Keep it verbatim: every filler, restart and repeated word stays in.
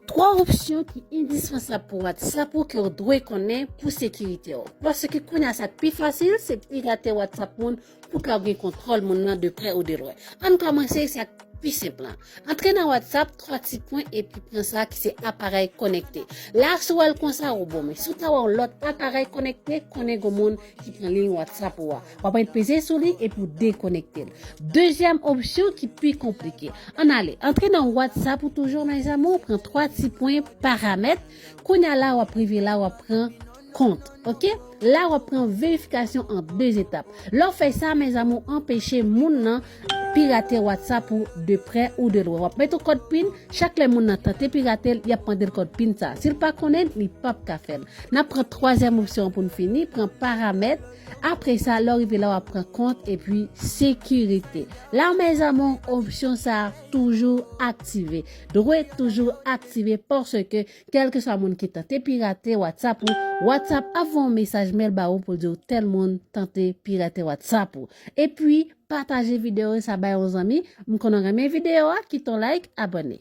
Twa opsyon ki endispansab pou WhatsApp ou ke w dwe konnen pou sekirite w. Paske kounye a sa k pi fasil, se pirate WhatsApp moun pou ka gen kontwòl moun nan de prè ou de lwen. Ann kòmanse sa k pi senp lan. Antre nan WhatsApp, twa ti pwen, epi pran sa ki se aparèy konekte. La, si w wè l konsa, ou bon, men si w ta wè yon lòt aparèy konekte, konnen gen moun ki pran liy WhatsApp ou a. W ap ret peze sou li epi w dekonekte l. Dezyèm opsyon ki pi konplike. Ann ale, antre nan WhatsApp ou toujou, mes amours, pran twa ti pwen, paramèt. Kounye a la, w ap rive la, w ap pran kont, oke? La, w ap pran verifikasyon an de etap. Lè w fè sa, mes amours, anpeche moun nan pirate WhatsApp ou de prè ou de lwen. W ap met yon kòd pin, chak lè moun nan tante pirate l, y ap mande l kòd pin sa. Si l pa konnen l, li p ap ka fè l. N ap pran twazyèm opsyon an pou n fini, pran paramèt. Apre sa, lè w rive la, w ap pran kont epi sekirite. La, mes amours, opsyon sa a toujou aktive. Dwe toujou aktive paske kèlkeswa moun ki tante pirate WhatsApp ou, WhatsApp ap voye yon mesaj mèl ba ou pou l di w tèl moun tante pirate WhatsApp ou. Epi, pataje videyo sa bay yon zanmi. M konnen w renmen videyo a, kite yon like, abòne.